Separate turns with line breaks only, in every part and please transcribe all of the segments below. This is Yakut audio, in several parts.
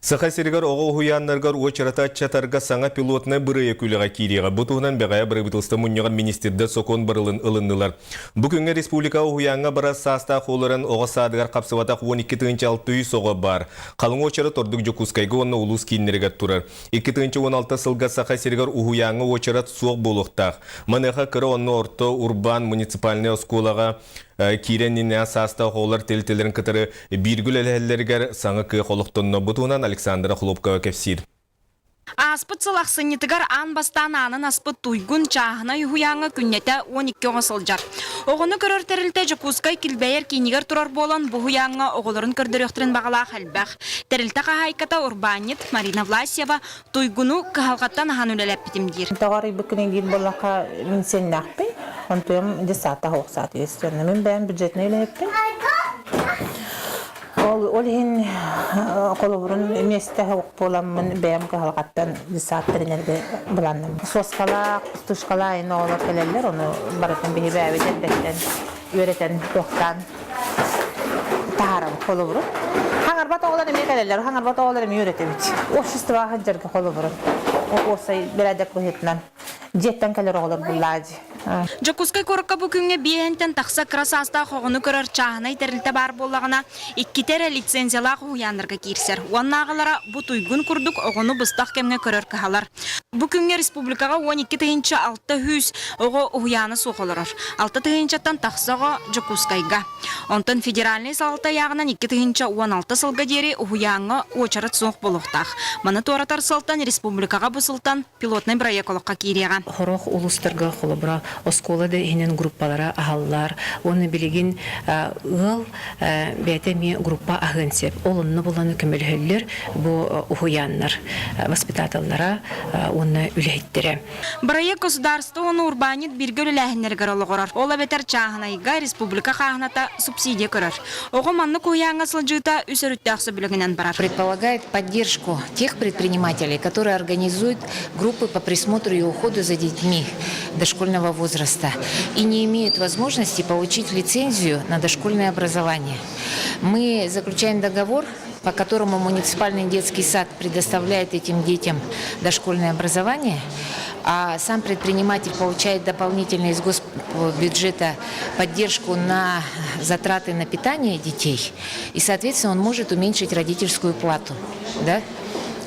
Саха сиригэр оҕо уһуйааннарыгар уочараты аччатарга саҥа пилотнай бырайыак үлэҕэ киириэҕэ. Бу туһунан бэҕэһээ бырабыыталыстыба мунньаҕар министрдэр сокуон барылын ылыннылар. Бу күҥҥэ республика уһуйааҥҥа барар саастаах оҕолорун оҕо саадыгар хапсыбатах 12 600 оҕо баар. Халыҥ уочарат ордук Дьокуускайга уонна улуус кииннэригэр турар. 2016 сылга Саха сиригэр уһуйааҥҥа уочарат суох буолуохтаах. Маныаха кыра уонна орто урбаан муниципальнай оскуолаҕа киирэн иннинэ саастаах оҕолор тэрилтэлэрин кытары бииргэ үлэлэһэллэригэр саҥа кыах олохтонно. Бу туһунан Александра Хлопкова кэпсиир.
Ааспыт сыл ахсынньытыгар аан бастаан аанын аспыт Туйгун чааһынай уһуйааҥҥа күннэтэ 12 оҕо сылдьар. Оҕону көрөр тэрилтэ Дьокуускай килбэйэр киинигэр турар буолан, бу уһуйааҥҥа оҕолорун көрдөрүөхтэрин баҕалаах элбэх. Тэрилтэ хаһаайката урбаанньыт Марина Власьева Туйгуну кыһалҕаттан аһан үлэлэппитим диир.
Тоҕо арыйбыккын диир буоллахха, мин сиэннээхпин. Онтуйам десята суох соответственно. Мин бэйэм бюджетнай үлэһиппин. Ол, ол иһин холобурун миэстэ суох буоламмын бэйэм кыһалҕаттан десят тэринэргэ былааннаммын. Суоскалаах, пустышкалаах айын оҕолор кэлэллэр, ону барытын биһи бэйэбит эрдэттэн үөрэтэн, туохтаан таһаарабыт холобуру. Хаҥарбат оҕолор эмиэ кэлэллэр, хаҥарбат оҕолор эмиэ үөрэтэбит. Обществоҕа сылдьарга холобуру. Уопсай бэрээдэк быһыытынан дьиэттэн кэлэр оҕолор буллаа дии.
Дьокуускай куоракка бу күҥҥэ биэһэнтэн тахса кыра саастаах оҕону көрөр чааһынай тэрилтэ баар буоллаҕына, иккитэ эрэ лицензиялаах уһуйааннарга киирсэр. Уоннааҕылара бу туйгун курдук оҕону быстах кэмҥэ көрөр кыһалар. Бу күҥҥэ республикаҕа 12 600 оҕо уһуйаана суох олорор. 6 тыһыынчаттан тахса оҕо Дьокуускайга. Онтон федеральнай салалта ыйааҕынан 2016 сылга диэри уһуйааҥҥа уочарат суох буолуохтаах. Маны туоратар сылтан республикаҕа бу сылтан пилотнай бырайыак олоххо киириэҕэ.
Сорох улуустарга холобура оскуола да иһинэн группалара аһаллар уонна билигин ыал бэйэтэ эмиэ группа аһыан сөп. Ол онно буланы көмөлөһөллөр бу уһуйааннар воспитателлара уонна үлэһиттэрэ.
Бырайыак государство уонна урбаанньыт бииргэ үлэлээһиннэригэр олоҕурар. Ол эбэтэр чааһынайга республика хааһыната субсидия көрөр. Оҕо маннык уһуйааҥҥа сылдьыыта үс өрүттээх сөбүлэҥинэн барар.
Предполагает поддержку тех предпринимателей, которые организуют группы по присмотру и уходу за детьми дошкольного возраста и не имеют возможности получить лицензию на дошкольное образование. Мы заключаем договор, по которому муниципальный детский сад предоставляет этим детям дошкольное образование, а сам предприниматель получает дополнительно из госбюджета поддержку на затраты на питание детей, и, соответственно, он может уменьшить родительскую плату. Да?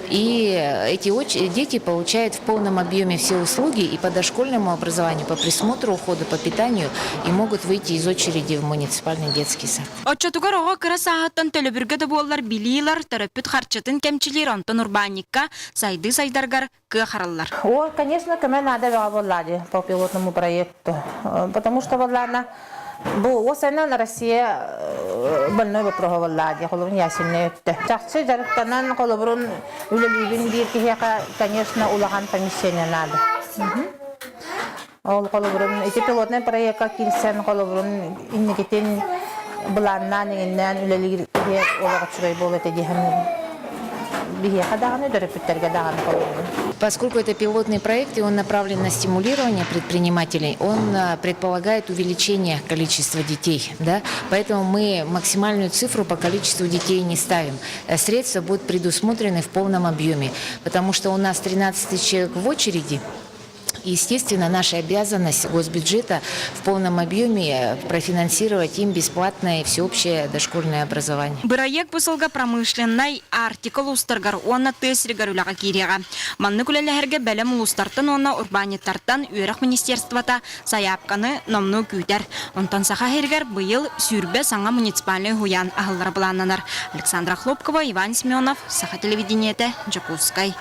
И эти дети получают в полном объеме все услуги и по дошкольному образованию, по присмотру, уходу, по питанию и могут выйти из очереди в муниципальный детский сад.
Оччотугар оҕо кыра сааһыттан төлөбүргэ да буоллар билиилэр, төрөппүт харчытын кэмчилиир, онтон урбаанньыкка сайдыы сайдаргар кыах арыллар.
О, конечно, көмө надо бөҕө буолла дии по пилотному проекту. Потому что буоллаана бу осенен Россия больной вопроһа буолла дии холобурун ясенный өттө. Чахчы дьарыктанан холобурун үлэлиибин диир киһиэхэ, конечно, улахан помещение надо. Ол холобурун ити пилотный проекка киирсэн холобурун инникитин былааннаан иҥиннээн үлэлиир киһи олох үчүгэй буолуо этэ диэһэн биһиэхэ даҕаны төрөппүттэргэ даҕаны холобурун.
Поскольку это пилотный проект и он направлен на стимулирование предпринимателей, он предполагает увеличение количества детей. Да? Поэтому мы максимальную цифру по количеству детей не ставим. Средства будут предусмотрены в полном объеме, потому что у нас 13 тысяч человек в очереди, Естественно, наша обязанность госбюджета в полном объеме профинансировать им бесплатное всеобщее дошкольное образование.
Бырайыак бу сылга промышленнай Арктика улуустарыгар уонна тыа сиригэр үлэҕэ киириэҕэ. Маннык үлэлэһэргэ бэлэм улуустартан уонна урбаанньыттартан үөрэх министерствота сайаапканы номнуо күүтэр. Онтон Саха сиригэр быйыл 20 саҥа муниципальнай уһуйаан аһыллара былааннанар. Александра Хлопкова, Иван Семенов, Саха телевидениетэ, Дьокуускай.